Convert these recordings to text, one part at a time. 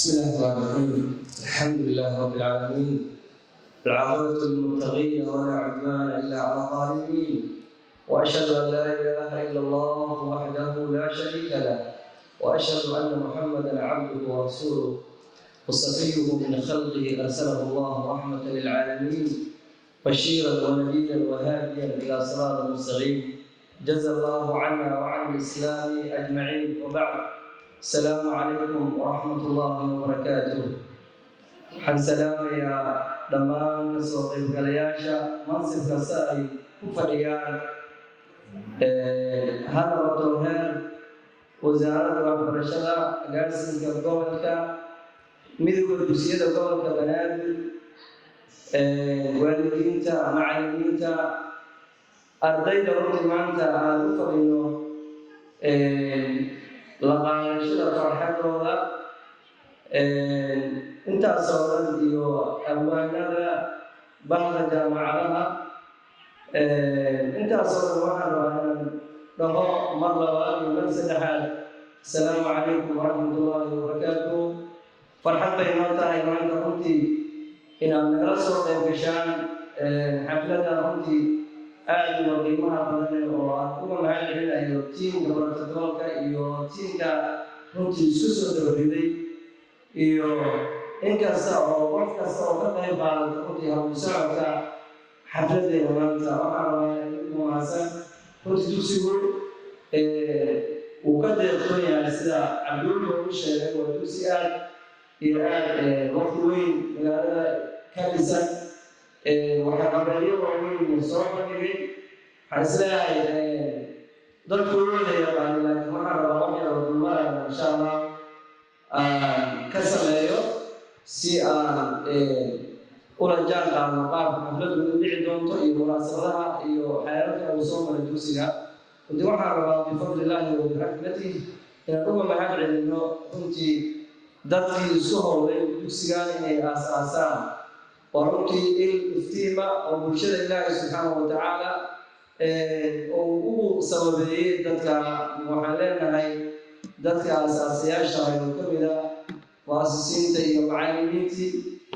بسم الله الرحمن الرحيم، الحمد لله رب العالمين، العاقبة للمتقين ولا عدوان إلا على الظالمين، وأشهد أن لا إله إلا الله وحده لا شريك له، وأشهد أن محمدا عبده ورسوله وصفيه من خلقه، أرسله الله رحمة للعالمين، بشيرا ونذيرا وهاديا إلى صراط مستقيم. جزى الله عنا وعن الإسلام أجمعين، وبعد، السلام عليكم ورحمة الله وبركاته. Waxaan salaamayaa dhammaan kasoo qaybgalayaasha, mansib kasta ay ku fadhiyaan, ha noqoto heer wasaaradda waxbarashada, agaasinka gobolka, Midowda Dugsiyada Gobolka Banaadir, waalidiinta, macallimiinta, ardayda. Runtii maanta aan u fadhino la qaadashada farxadooda, intaas oo dhan, iyo abwaanada, bahda jaamacadaha, intaas oo dhan, waxaan rabaa inaan dhaho mar labaad iyo mar saddexaad: asalaamu calaykum waraxmatullaahi wabarakaatuh. Farxad bay noo tahay maanta runtii inaad nagala soo qayb gashaan xafladda runtii aad uga qiimaha badan, oo aan uga mahad celinayo tiimka protocolka iyo tiimka runtii isku soo dabariday, iyo inkasta oo qof kasta oo ka qayb qaadata runtii hawl socodka xafladeena maanta. Waxaan rabaa idinku mahadsan. Runtii dugsigu uu ka deeqtoon yahay, sida Cabdulla uu sheegay, waa dugsi aad iyo aad waqti weyn magaalada ka dhisan, waxaa qabeelyo waaweyn soo bandhigay. Waxaan isleeyahay dadku wada yaqaani, laakiin waxaan rabaa wax yar oo dulmaraya insha Allah aan ka sameeyo si aan ula jaan qaadno qaabka xafladdu u dhici doonto iyo munaasabadaha iyo xeerarka uu soo maray dugsiga. Runtii waxaan rabaa, bifadlillaahi wa biraxmatih, inaan uga mahad celinno runtii dadkii isu howlay dugsigan inay aas-aasaan. Waa runtii il iftiima oo bulshada Ilaahay subxaanahu wa tacaala uu ugu sababeeyey dadka. Waxaan leenahay dadka aasaasayaasha oo ka mid ah mu'asisiinta iyo macallimiintii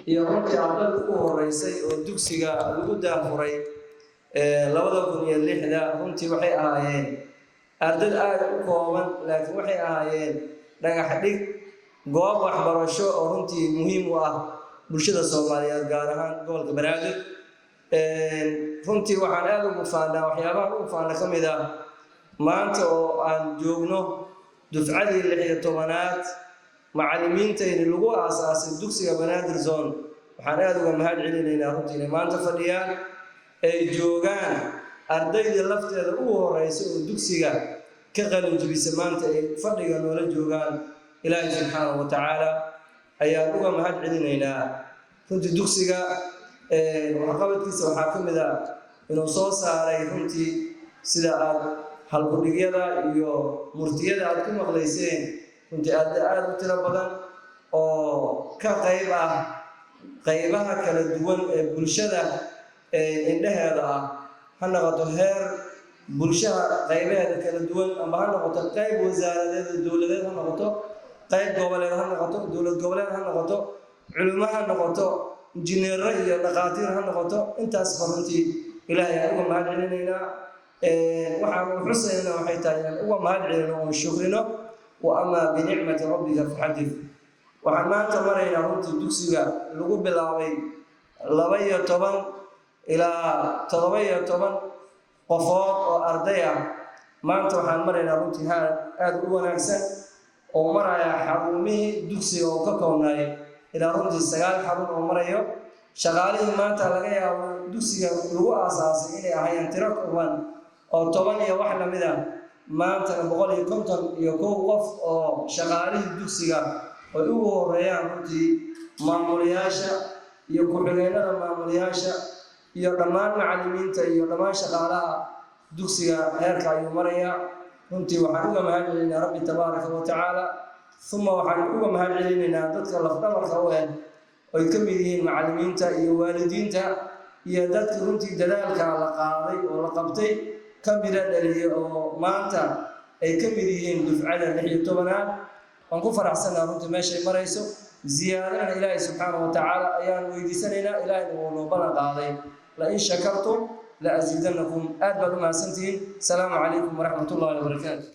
iyo runtii ardada ugu horeysay oo dugsiga lagu daafuray 2006-da, runtii waxay ahaayeen ardad aada u kooban, laakiin waxay ahaayeen dhagax dhig goob waxbarasho oo runtii muhiim u ah bulshada Soomaaliyeed, gaar ahaan gobolka Banaadir. Runtii waxaan aada ugu faanaa, waxyaabahan ugu faana ka mid ah, maanta oo aan joogno dufcadii 16aad, macallimiintayni lagu aasaasay dugsiga Banaadir Zone, waxaan aada uga mahad celinaynaa runtii inay maanta fadhiyaan, ay joogaan ardaydii lafteeda ugu horeysa oo dugsiga ka qalin jibisa, maanta ay fadhiga noola joogaan. Ilaahay subxaanahu wa tacaala ayaan uga mahad celinaynaa. Runtii dugsiga waxqabadkiisa waxaa ka mid ah inuu soo saaray runtii, sida aad halkudhigyada iyo murtiyada aad ku maqlayseen, runtii aad aada u tiro badan oo ka qayb ah qaybaha kala duwan ee bulshada indheheeda ah, ha noqoto heer bulshaha qaybaheeda kala duwan, ama ha noqoto qayb wasaaradeed oo dowladeed, ha noqoto qayb goboleed, ha noqoto dowlad goboleed, ha noqoto culimo, ha noqoto injineero iyo dhaqaatiir ha noqoto. Intaasba runtii Ilaahay aan uga mahad celinaynaa. Waxaanu xusaynaa waxay tahay inaan uga mahad celino oon shukrino. Wa amaa binicmati rabbika faxadith. Waxaan maanta maraynaa runtii dugsiga lagu bilaabay 12 ilaa 17 qofood oo arday ah. Maanta waxaan maraynaa runtii aad aada u wanaagsan oo maraya xarumihii dugsiga oo ka koobnaay ilaa runtii sagaal xarun oo marayo. Shaqaalihii maanta laga yaabo dugsiga lagu aasaasay inay ahaayeen tiro kooban oo 10 iyo wax lamid ah, maantana 151 qof oo shaqaalihii dugsiga ay ugu horeeyaan runtii maamulayaasha iyo ku-xigeenada maamulayaasha iyo dhammaan macallimiinta iyo dhammaan shaqaalaha dugsiga, heerka ayuu marayaa. Runtii waxaan uga mahad celinaynaa Rabbi tabaaraka wa tacaala, uma waxaan uga mahad celinaynaa dadka lafdhabarka u eh, ay ka mid yihiin macallimiinta iyo waalidiinta iyo dadka runtii dadaalka la qaaday oo la qabtay ka midha dhaliyay, oo maanta ay ka mid yihiin dufcada 16aad. Waan ku faraxsannaha runtii meeshay marayso. Ziyaadana Ilaahay subxaanahu wa tacaala ayaan weydiisanaynaa. Ilaahayna wuu noo ballan qaaday: "La in shakartum la asiidannakum." Aad baad u mahadsantihiin. Asalaamu calaykum waraxmat ullahi wabarakaatu.